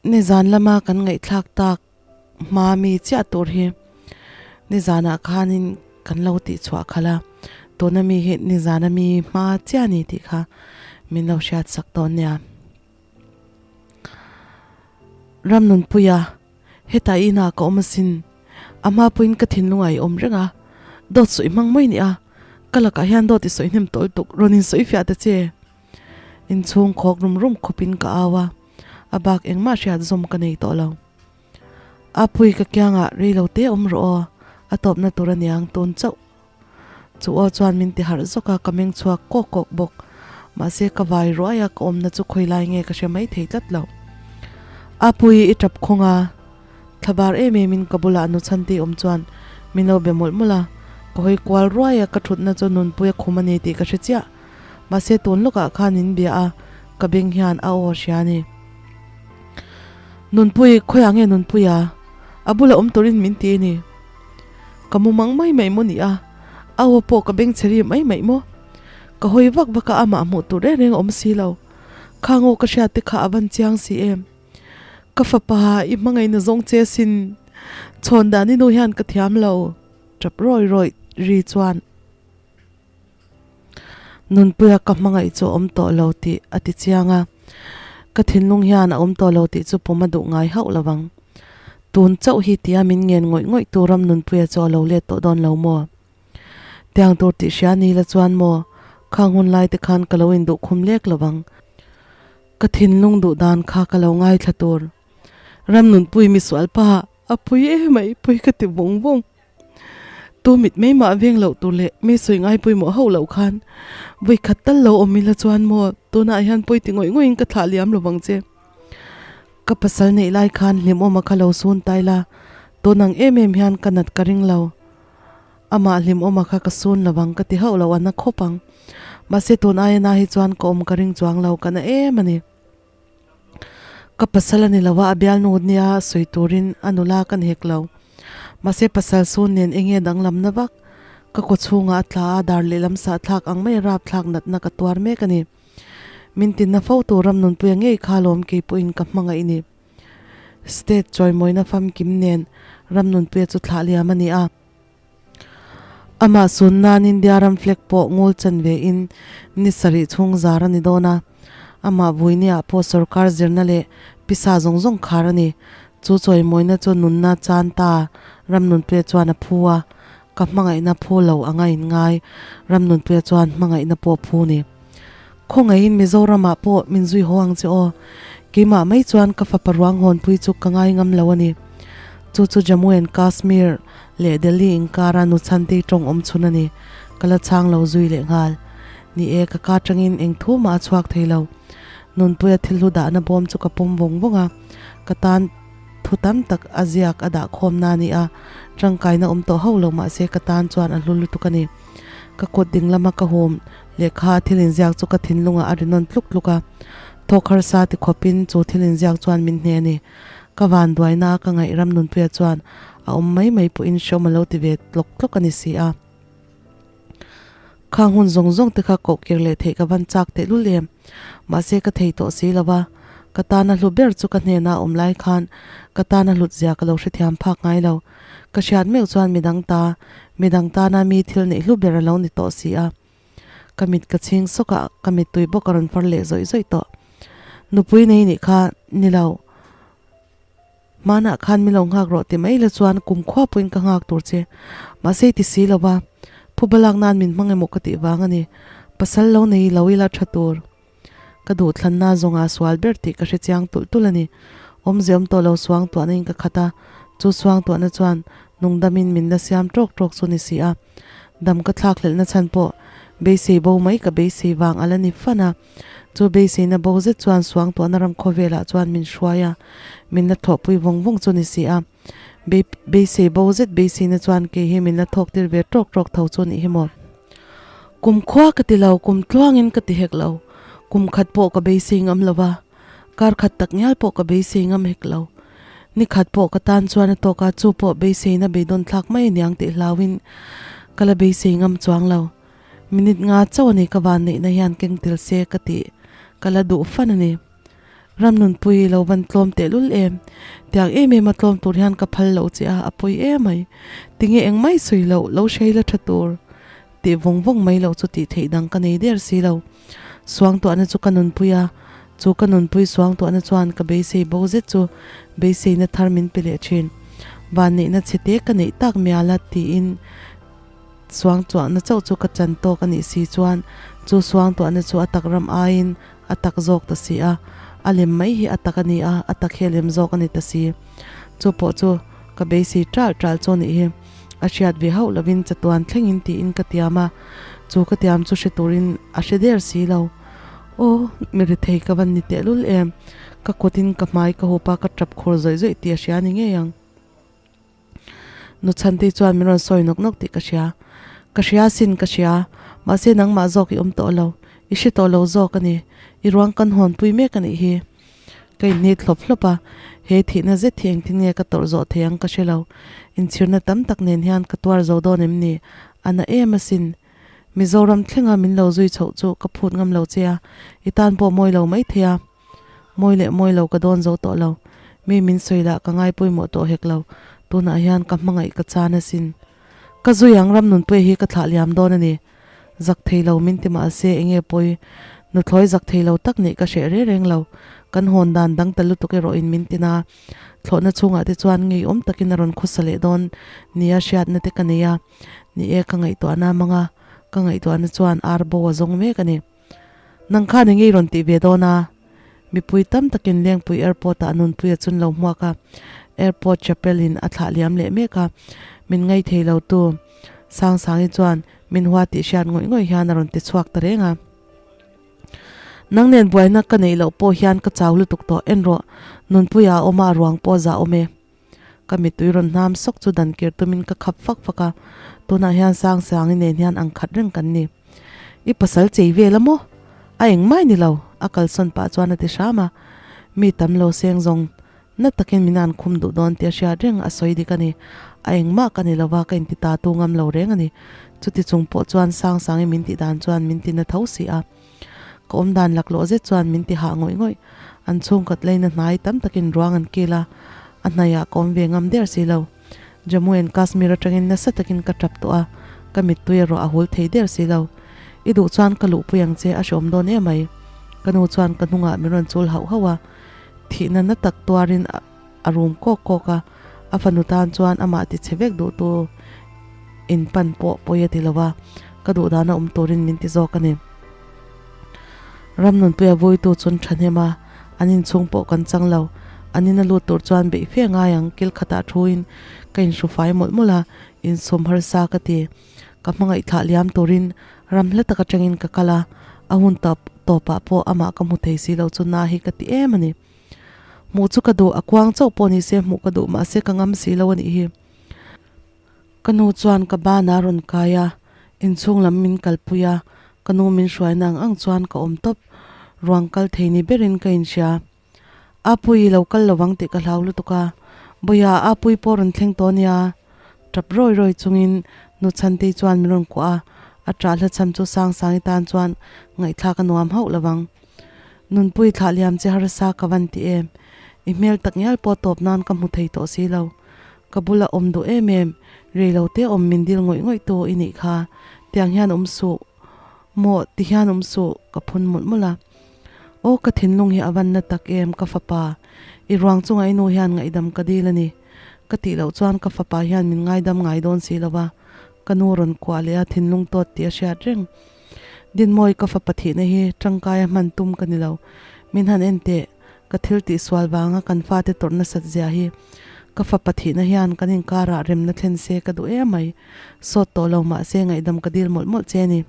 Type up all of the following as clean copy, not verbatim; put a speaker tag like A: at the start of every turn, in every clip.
A: Nizan lama kan ngaihthlak tak hma mi chiah tur hi nizanah khanin kan lo tih chhuah khalh a, tuna mi hi nizana mi hma chiah a ni tih kha min lo hriat sak dawn nia. Ramnunpuia hetah inah ka awm asin, a hma pawhin ka thinlung ah i awm reng a, dawt sawi hmang mai nia, ka lakah hian dawt i sawi hnem tawlh tuk, rawn insawi fiah ta che. Inchhung khawk rum rum khawpin ka au a, a bak engmah hriat zawm ka nei tawh lo. A pui ka kiangah rei lo te awm rawh aw, a tawpna tur a niang tun chauh. Chu aw chuan min ti harh zawk a, ka meng chhuak kawk kawk bawk. Mahse ka vai ruai a, ka awmna chu khawi lai nge ka hre mai thei tlat lo. A pui i tap khawng a, thlabar em em in ka bulah nu chhanti awm chuan min lo be mawlh mawlh a, ka hawi kual ruai a, ka thutna chu nunpui a khum a ni tih ka hre chiah. Mahse tun lawkah khan min bia a, ka beng hian a aw hria a ni. Nunpui, khawiah nge Nunpui a? A bula awm turin min ti a ni. Ka mu mang mai mai maw ni a? A aw pawh ka beng chhe ri mai mai maw? Ka hawi vak vak a, amah hmuh tur reng reng a awm si lo. Khang aw ka hriat te kha a van chiang si em? Ka fapa, i hmangaihna zawng che sin. Chhawn dan i nu hian ka thiam lo, tap rawi rawi ri chuan. Nunpuia ka hmangaih chu a awm tawh lo tih a ti chiang a, ka thinlung hian a awm tawh lo tih chu pawm a duh ngai hauh lo vang. Tun chauh hi tia min ngen ngawih ngawih tu ram Nunpuia chu a lo let tawh dawn lo maw? Tiang tur tih hria ni la chuan maw, khang hun lai te khan ka lo induh khum lek lo vang. Ka thinlung duh dan kha ka lo ngaithla tur. Ram Nunpui misual pa a pui emai pui ka ti vawng vawng. Tu mit mai mah veng loh tur leh mi sawi ngai pawimawh hauh loh khan vawi khat tal lo awm ila chuan maw tunah hian pawi ti ngawih ngawih in ka thlah liam lo vang che. Ka pasal neih lai khan hlimawma kha lo sun tai la, tun ang em em hian ka nat ka ring lo. Amah hlimawma kha ka sun lo vang ka ti hauh lo a na khawp ang. Mahse tun aia na hi chuan ka awm ka ring chuang lo ka na em a ni. Ka pasal a ni lo a, a bialnu nia sawi turin a nula ka ni hek lo. Mahse pasal sun nen eng nge danglam na vak? Ka kaw chhungah a tla a, dar lehlam sah thlak ang mai a rapthlak natna ka tuar mek a ni. Min tinna fo tur ram nunpuia ngei kha lawm kei pawhin ka hmangaih ni. State chawimawina famkim nen ram nunpuia chu thlah liam a ni a. Amah sun nan India ram flag pawh ngul chan ve in ni sarih chhung zar a ni dawn a. Amah vuinia pawh sorkar zirna leh pisa zawng zawng khar a ni. Chu chawimawina chu nunna chan ta ram nunpuia chuan a phu a, ka hmangaihna phu lo anga in ngai ram nunpuia chuan hmangaihna pawh phu ni. Khawngaihin Mizoramah pawh min zui haw ang che aw. Keimah mai chuan ka fapa ruang hawnpui chu ka ngai ngam lo a ni. Chu chu Jammu and Kashmir leh Delhi inkara nu chhantei tawng awm chhun a ni. Ka la chhang lo zui leh nghal. Ni e, ka ka tangin eng thu mah a chhuak thei lo. Nunpuia thil hlu dahna bawm chu ka pawm vawng vawng a, ka tan thu tam tak a ziak a dah khawmna a ni a, tangkaina awm tawh hauh lo mahse ka tan chuan a hlu lutuk a ni. Ka kut ding lama ka hum lehkha thil inziak chu ka thinlungah a ri nawn tluk tluk a, thawk harsa ti khawpin chu thil inziak chuan min hne a ni. Ka van duaina a ka ngaih ram nunpuia chuan a awm mai mai pawhin hreawm a lo ti ve tlawk tlawk a ni si a. Khang hun zawng zawng te kha koh kir leh theih ka van chak tehlul em. Mahse ka thei tawh si lo va, ka tana hlu ber chu ka hnena a awm lai khan ka tana hlut zia ka lo hrethiam phak ngai lo. Ka hriat meuh chuan midang ta, midang tana mi thil neih hlu ber a lo ni tawh si a. Ka mit ka chhing sawk a, ka mittui bawk a rawn far leh zawih zawih tawh. Nupui nei nih kha ni lo. Hmanah khan min lo nghak rawh ti mai la chuan kum khua pawhin ka nghak tur che. Mahse i ti si lo va, phuba lak nan min hmang emaw ka tih vang a ni. Pasal lo nei lo ila tha tur. Ka duhthlanna zawnga sual ber tih ka hre chiang tulh tulh a ni. Awmze awm tawh lo suang tuahna in ka khat a, chu suang tuahna chuan nungdamin min la siam tawk tawk chu ni si a. Dam ka thlak hlelhna chhan pawh beisei bo mai ka beisei vang a la ni fan a. Chu beiseina bo zet chuan suang tuahna ram khawvelah chuan min hruai a, min la thawhpui vawng vawng chu ni si a. Beisei bo zet beiseina chuan kei hi min la thawk tir ve tawk tawk tho chu nih hi maw. Kum khua ka ti lo, kum tluangin ka ti hek lo. Kum khat pawh ka beisei ngam lo va, kar khat tak ngial pawh ka beisei ngam hek lo. Ni khat pawh ka tan chuan a tawk a, chu pawh beiseina beidawn thlak mai a niang tih hlauhin ka la beisei ngam chuang lo. Minute nga chauh a ni ka van neihna hian keng tel se ka tih ka la duh fan a ni. Ramnunpui lo van tlawm tehlul em? Tiang em em a tlawm tur hian ka phal loh che a, a pawi emai. Tinge engmai sawi loh, lo hrei la tha tur. Tih vawng vawng mai loh chu tih theih dang ka nei der si lo. Suangtuahna chu ka nunpui a, chu ka nunpui suangtuahna chuan ka beisei bo zet chu beiseina thar min pe leh thin. Vanneihna chhe te ka neih tak mial a tiin suangtuahna chauh chu ka chan tawk a nih si chuan chu suangtuahna chu a tak ram aiin a tak zawk ta si a, a lem mai hi a tak a ni a, a tak hi a lem zawk a ni ta si. Chu pawh chu ka beisei ṭalh ṭalh chu a nih hi. A hriat ve hauh lovin chatuan thlengin tiin ka tiam a, chu ka tiam chu hre turin a hre der si lo. Aw, mi rethei ka van ni tehlul em? Ka kutin ka hmai ka hup a, ka tap khur zawih zawih tih a hria ni ngei ang. Nu Chhantei chuan min rawn sawi nawk nawk tih ka hria. Ka hria sin ka hria, mahse nangmah zawk i awm tawh lo, i hre tawh lo zawk a ni, i ruang kan hawnpui mek a nih hi. Ka inhnit hlawp hlawp a, he thihna zet hi engtin nge ka tawrh zawh thei ang ka hre lo. Inchhirna tam tak nen hian ka tuar zo dawn em ni? A na em asin. Mizoram thlenga min lo zui chhoh chu ka phut ngam lo che a, i tan pawh mawi lo mai thei a. Mawi leh mawi lo ka dawn zo tawh lo. Mi min sawi lah ka ngai pawimawh tawh hek lo. Tunah hian ka hmangaih ka chan asin. Ka zui ang ram nunpuia hi ka thlah liam dawn a ni. Zak thei lo min ti mahse enge pawi nuthlawi zak thei lo tak nih ka hreh reng reng lo. Kan hawn dan dang ta lutuk erawh in min tin a, thlawhna chhungah te chuan ngeiawm takin a rawn khawsa leh dawn nia hriatna te ka nei a, ni e ka ngaihtuahna a mang a, ka ngaihtuahna chuan ar bo a zawng mek a ni. Nang khan enge i rawn tih ve dawn a? Mipui tam takin Lengpui Airport ah Nunpui a chun lo hmuak a, Airport Chapel in a thlah liam leh mek a, min ngaithei lo tu Sangsangi chuan min hua tih hriat ngawih ngawih hian a rawn ti chhuak ta reng a. Nang nen buaina ka neih loh pawh hian ka chau lutuk tawh, en rawh, Nunpuia a awm a, a ruang pawh a zah awm e. Ka mittui rawn hnam sawk chu dan kir tumin ka khap fak fak a, tunah hian Sangsangi nen hian ang khat reng kan ni. I pasal chei vel a maw? A engmai ni lo, a kalsawn pah chuan a ti hram a. Mi tam lo seng zawng na takin min an khum duh dawn tih a hriat reng a sawi dik a ni. A engmah ka ni lova ka inti ta tu ngam lo reng a ni. Chuti chung pawh chuan Sangsangi min tih dan chuan min ti na tho si a. Ka awm dan laklawh zet chuan min ti hah ngawih ngawih. An chhungkhat leina hnai tam takin ruang an kil a, a hnaiah ka awm ve ngam der si lo. Jammu and Kashmir atangin nasa takin ka tap tawh a, ka mittui erawh a hul thei der si lo. I duh chuan ka luhpui ang che, a hreawm dawn em mai. Ka nu chuan ka hnungah min rawn chul hauh hauh a, thihna na tak tuarin a rum kawk kawk a, a fanu tan chuan amah ti chhe vek duhtu in pan pawh pawi a ti lo a, ka duh dana awm turin min ti zawk a ni. Ramnunpuia vuitu chun thahnem a, an inchhung pawh kan chang lo. An ina lut tur chuan beih fe ngai ang, kil khatah thuin ka inhrufai mawlh mawlh a, insawm harsa ka ti. Ka hmangaih thlah liam turin ram hla tak atangin ka kal a, a hun tawp tawpah pawh amah ka hmu thei si lo chu na hi ka ti em a ni. Hmuh chu ka duh, a kuang chauh pawh ni se hmuh ka duh mahse ka ngam si lo a nih hi. Ka nu chuan ka banah a rawn kai a, inchhung lam min kalpui a, ka nu min hruaina ang ang chuan ka awm tawp. Ruang kal thei ni berin ka inhria. Apuii lo kal lovang tih ka hlau lutuk a, Bawia Apuii pawh rawn thleng tawh nia. Tap rawi rawi chungin nu Chhantei chuan min rawn kuah a, a ṭah hla cham chu Sangsangi tan chuan ngaihthlak a nuam hauh lovang. Nunpui thlah liam che harsa ka van ti em? I hmel tak ngial pawh tawp nan ka hmu thei tawh si lo. Ka bula awm duh em em, rei lo te awm min dil ngawih ngawih tu i nih kha. Tiang hian awm suh maw, ti hian awm suh ka phun mawlh mawlh a. Aw ka thinlung hi a van na tak em ka fapa, i ruang chungah i nu hian ngaihdam ka dil a ni. Ka tih loh chuan ka fapa hian min ngaidam ngai dawn si lo va, ka nu rawn kuah leh a thinlung tawt tih a hriat reng. Dinmawi ka fapa thihna hi tangkaia hman tum ka ni lo. Min han en teh, ka thil tih sual vanga kan fate tawrh nasat zia hi. Ka fapa thihna hian kan inkarah remna thlen se ka duh em mai. Sawt tawh lo mahse ngaihdam ka dil mawlh mawlh che a ni.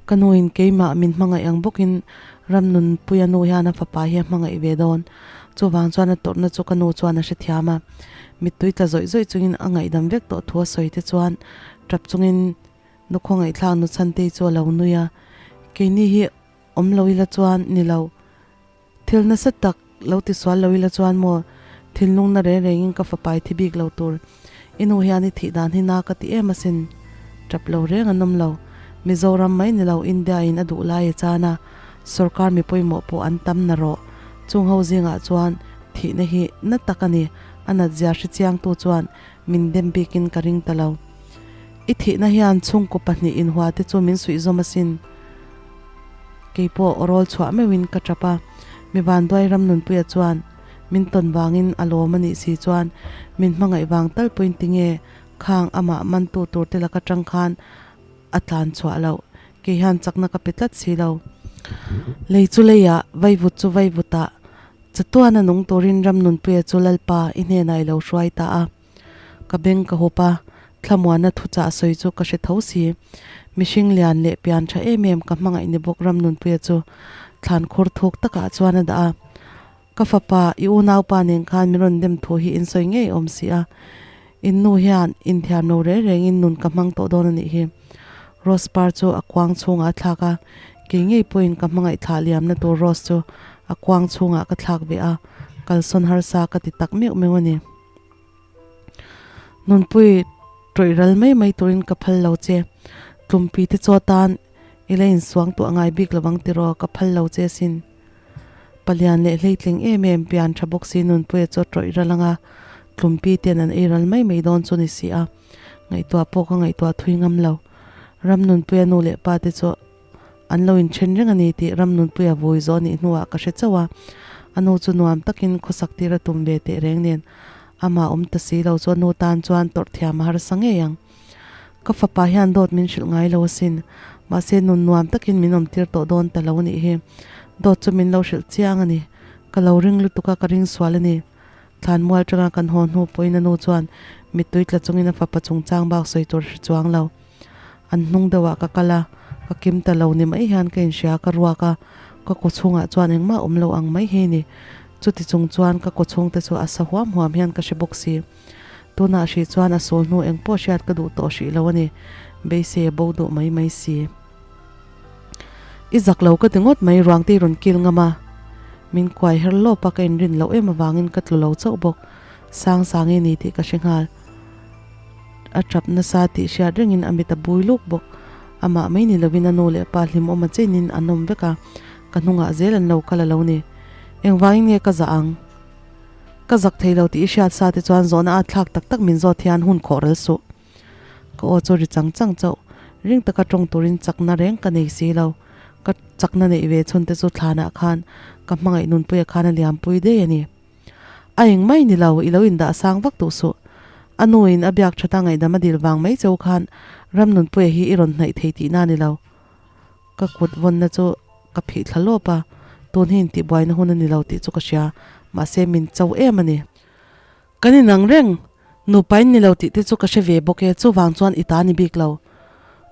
A: Ka nuin keimah min hmangaih ang bawkin Ramnunpuia nu hian a fapa hi a hmangaih ve dawn. Chuvang chuan a tawrhna chu ka nu chuan a hrethiam a. Mittui tla zawih zawih chungin a ngaihdam vek tawh thu a sawi te chuan tap chungin nu khawngaihthlak nu Chhantei chu a lo nui a, keini hi awm lo ila chuan ni lo, thil nasa tak lo ti sual lo ila chuan maw thinlung na reng rengin ka fapai thi bik lo tur, i nu hian i thih dan hi na ka ti em asin, tap lo reng an awm lo, Mizoram mai ni lo India in a duh lai a chan a. Sorkar mi pawimawh pawh an tam na rawh. Chung ho zingah chuan thihna hi na tak a ni. A nat zia hre chiangtu chuan min dem bikin ka ring ta lo. I thihna hian chhungkaw pahnih inhua te chu min suih zawm asin. Keipawh rawl chhuah meuhin ka tap a, mi vanduai Ramnunpuia chuan min tawn vangin a lawm a nih si chuan min hmangaih vang tal pawhin tinge khang amah mantu tur te laka tang khan a tlan chhuah loh. Kei hian chakna ka pe tlat si lo. Lei chu leiah, vaivut chu vaivutah chatuana nung turin Ramnunpuia chu Lalpa i hnenah i lo hruai ta a. Ka beng ka hup a, thlamuanna thuchah sawi chu ka hre tho si. Mihring lian leh pian tha em em ka hmangaih ni bawk Ramnunpuia chu thlan khur thuk takah chuan a dah a. Ka fapa, i unaupa nen khan min rawn dem thu hi in sawi ngei awm si a. In nu hian inthiam lo reng rengin nun ka hmang tawh dawn a nih hi. Rose par chu a kuang chhungah a thlak a, kei ngei pawhin ka hmangaih thlah liamna tur Rose chu a kuang chhungah ka thlak ve a, kalsawn harsa ka ti tak meuh meuh a ni. Nunpui tawih ral mai mai turin ka phal lo che. Tlumpi te chaw tan i la insuang tuah ngai bik lovang tiraw ka phal lo che sin. Palian leh hleitling em em pian tha bawk si Nunpuia chaw tawih ral anga tlumpi ten an ei ral mai mai dawn chu ni si a. Ngaihtuah pawh ka ngaihtuah thui ngam lo. Ram Nunpuia nu leh pa te chu An lo inthen reng a ni tih Ramnunpuia vui zawh nih hnuah ka hre chauh a, a nu chu nuam takin khawsak tir a tum ve teh reng nen amah awm ta si lo chu a nu tan chuan tawrh thiam a harsa ngei ang. Ka fapa hian dawt min hrilh ngai lo asin, mahse nun nuam takin min awm tir tawh dawn ta lo nih hi. Dawt chu min lo hrilh chiang a ni. Ka lo ring lutuk a, ka ring sual a ni. Thlanmual tanga kan haw hnu pawhin a nu chuan mittui tla chungin a fapa chungchang bak sawi tur a hre chuang lo. An hnung deuhah ka kal a, ka kim ta lo ni mai hian ka inhria, ka ruak a, ka kaw chhungah chuan engmah awm lo ang mai hi ni. Chuti chung chuan ka kaw chhungte chu a sa huam huam hian ka hre bawk si. Tunah hrih chuan a sul hnu engpawh hriat ka duh tawh hrih lo a ni, beisei a bo duh mai mai si. I zak lo ka ti ngawt mai ruangte i rawn kil ngam a, min kuai her lawp a, ka inrin loh em avangin ka tlu lo chauh bawk. Sang sang i ni tih ka hre nghal. A tap nasa tih hriat rengin a mit a bui luk bawk. Amah mai ni lovin a nu leh pa hlimawm a chenin an awm vek a, ka hnungah zel an lo kal a lo ni. Engvangin nge ka zah ang? Ka zak thei lo tih i hriat sa te chuan zawhna a thlak tak tak min zawt hian hun khawh rel suh. Ka aw chu ri chang chang chauh. Ring taka tawng turin chakna reng ka nei si lo. Ka chakna neih ve chhun te chu thlanah khan ka hmangaih nunpuia khan a liampui daih a ni. A eng mai ni lo, i lo indah sang vak duh suh. A nuin a biak thata ngaihdam a dil vang mai cheu khan Ramnunpuia hi i rawn hnaih thei tihna a ni lo. Ka kut vawnna chu ka phih thla lawp a, tun hi intihbuaina hun a ni lo tih chu ka hria, mahse min cho em a ni. Kan inang reng, nupa in ni lo tih te chu ka hre ve bawk e, chuvang chuan i ta ni bik lo.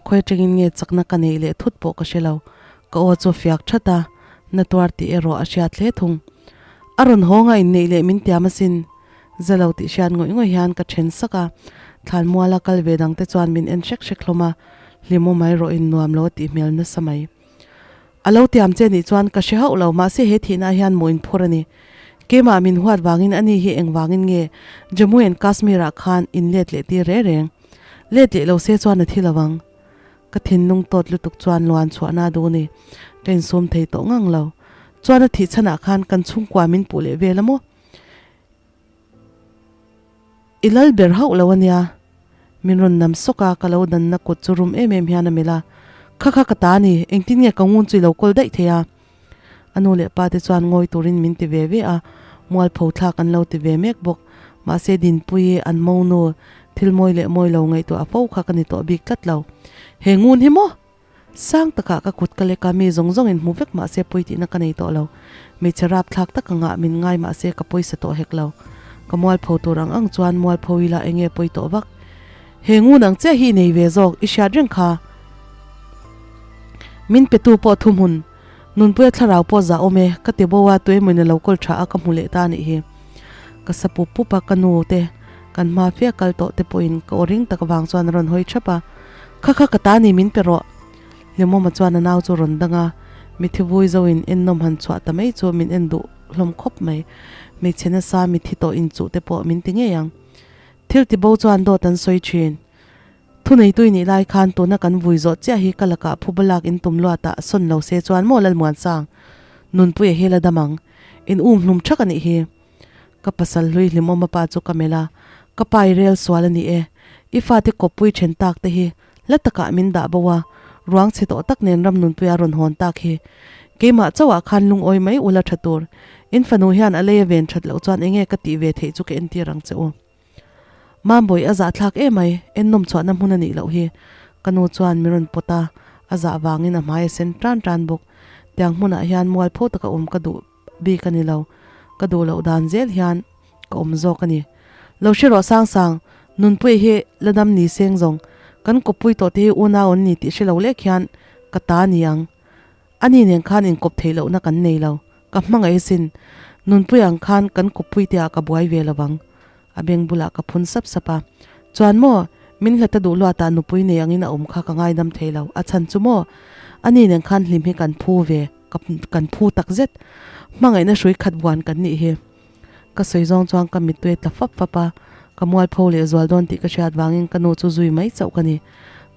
A: Khawi atangin nge chakna ka neih leh thut pawh ka hre lo, ka aw chu a fiak that a, na tuar tih erawh a hriat hle thung. A rawn hawnga inneih leh min tiam asin, za lo tih hriat ngawih ngawih hian ka then sak a, thlanmuala kal ve dangte chuan min en hrek hrek hlawm a, hlimawm erawh in nuam lo a tih hmel nasa mai. A lo tiam che nih chuan ka hre hauh lo, mahse he thihna hian maw inphur a ni. Keimah min huat vangin ani hi engvangin nge Jammu and Kashmir ah khan in let leh tir reng reng. Let leh lo se chuan a thi lo ang. Ka thinlung tawt lutuk chuan luan chhuahna a duh ni. Ka insum thei tawh ngang lo. Chuan a thih chhanah khan kan chhungkua min puh leh vel a maw? I lal ber hauh lo a nia. Min rawn nam sawk a, ka lo danna kut chu rum em em hian a melh a. Kha kha ka ta a ni, engtin nge ka ngun chu i lo kawl daih thei a? A nu leh pa te chuan ngawi turin min ti ve ve a, mualpho thlak an lo ti ve mek bawk. Mahse Dinpuii, an monu, thil mawi leh mawi lo ngaihtuah a fo kha ka ni tawh bik tlat lo. He ngun hi maw? Sang takah ka kut ka lek a, mi zawng zawngin hmu vek mahse pawi tihna ka nei tawh lo. Hmeichhe rapthlak tak angah min ngai mahse ka pawisa tawh hek lo. Ka mualpho tur ang ang chuan mualpho ila eng nge pawi tawh vak. He ngun ang chiah hi i nei ve zawk, i hriat reng kha. Min petu pawh thuhmun, Nunpuia thlarau pawh zah awm e, ka ti bo a, tuemawin a lo kawl tha a ka hmu leh ta a nih hi. Ka sa pup pup a, ka nu te, kan hma fia kal tawh te pawhin ka aw ring tak avang chuan a rawn hawi thap a, Kha kha ka ta ni min pe rawh. Hlimawma chuan a nau chu rawn dang a, mithi vui zo in ennawm han chhuah ta mai chu min en duh hlawm khawp mai. Hmeichhe nasa mithi tawh inchuh te pawh min ti ngei ang. Thil ti bo chuan dawt an sawi thin. Thuneitu i nih lai khan tuna kan vui zawh chiah hi ka lakah phuba lak in tum luatah sawn lo se chuan maw Lalmuansang? Nunpuia hi la dam ang. In um hlum thak a nih hi. Ka pasal hlui hlimawm a pa chu ka melh a, ka pa i rel sual a ni e. I fate kawppui then tak te hi hla takah min dah bo a, ruang chhe tawh tak nen ram nunpuia rawn hawn tak hi. Keimah chauhah khan lungawi mai ula tha tur. In fanu hian a lei a ven that loh chuan enge ka tih ve theih chu ka entir ang che u. Mambawi a zahthlak emai, ennawm chhuahna hmun a nih loh hi. Ka nu chuan min rawn pawt a, a zah vangin a hmai a sen tan tan bawk. Tiang hmunah hian mualpho taka awm ka duh bik a ni lo, ka duh loh dan zel hian ka awm zawk a ni. Lo hre rawh Sangsang, Nunpuia hi la dam ni seng zawng, kan kawppui tawh te hi unau an ni tih hre lo lek hian ka ta a ni ang. Ani nen khan inkawp theih lohna kan nei lo. Ka hmangaih asin. Nunpui ang khan kan kawppui te ah ka buai ve lo vang. A beng bulah ka phun sap sap a. Chuan maw, min hlata duh luatah nupui nei angin a awm kha ka ngaidam thei lo. A chhan chu maw, ani nen khan hlim hi kan phu ve, ka kan phu tak zet. Hmangaihna hrui khat vuan kan nih hi. Ka sawi zawng chuan ka mittui a tla fap fap a, ka mualpho leh zual dawn tih ka hriat vangin ka nu chu zui mai chauh ka ni.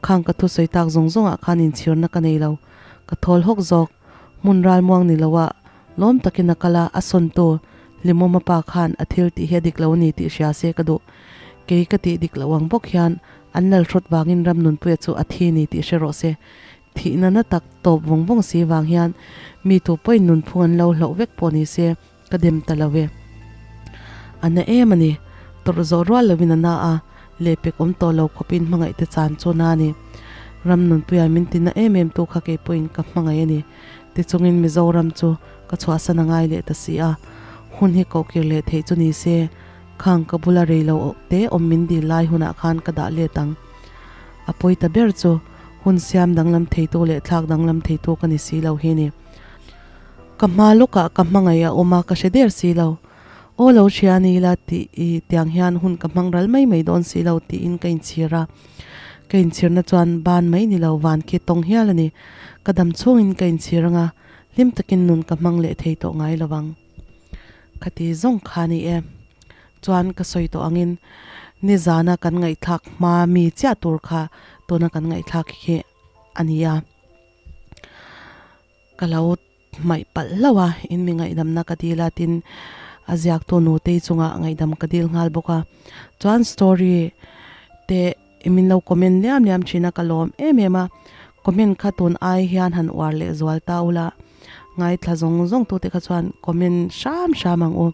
A: Khang ka thusawi tak zawng zawngah khan inchhirna ka nei lo. Ka thawl hawk zawk. Hmun ralmuang ni loah lawm takin a kal a, a sawntu Hlimawma pa khan a thil tih hi a dik lo a ni tih hria se ka duh. Kei ka tih dik loh ang bawk hian an lalhrawt vangin Ramnunpuia chu a thi ni tih hre rawh se. Thihna na tak tawp vawng vawng si vang hian mi tu pawhin nunphung an lo hloh vek pawh ni se ka dem ta lo e. A na em a ni. Tawrh zawh rual lovin a na a, lehpek awm tawh lo khawpin hmangaih te chan chu na a ni. Ram nunpuia min ti na em em tu kha kei pawhin ka hmangaih a ni. Tichungin Mizoram chu ka chhuahsan a ngai leh ta si a. Hun hi kohkir leh theih chu ni se, khang ka bula rei lo te awm min dil lai hunah khan ka dah let ang. A pawi ta ber chu hun siam danglam theitu leh thlak danglam theitu ka ni si lo hi ni. Ka hma lawkah ka hmangaih a awm a, ka hre der si lo. Aw lo hria ni ila tih i tiang hian hun ka hmang ral mai mai dawn si lo tiin ka inchhir a. Ka inchhirna chuan ban mai ni lo van khi tawng hial a ni. Ka dam chhungin ka inchhir anga hlim takin nun ka hmang leh thei tawh ngai lo vang. Khati zawng kha ni e. Chuan ka sawi tawh angin nizana kan ngaihthlak hma mi chiah tur kha tuna kan ngaihthlak hi a ni a. Ka lo hmaih palh hlauh a, in mi ngaihdamna ka dil a tin a ziaktu nutei chungah ngaihdam ka dil nghal bawk a. Chuan story te min lo comment liam liam thin a ka lawm em em a, comment kha tun ai hian han uar leh zual ta ula, ngaithla zawng zawng tute kha chuan comment hram hram ang u.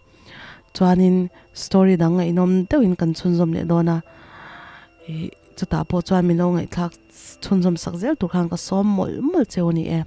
A: Chuanin story dang ngaihnawm deuhin kan chhunzawm leh dawn a, ih chutah pawh chuan min lo ngaihthlak chhunzawm sak zel tur khan ka sawm mawlh mawlh cheu a ni e.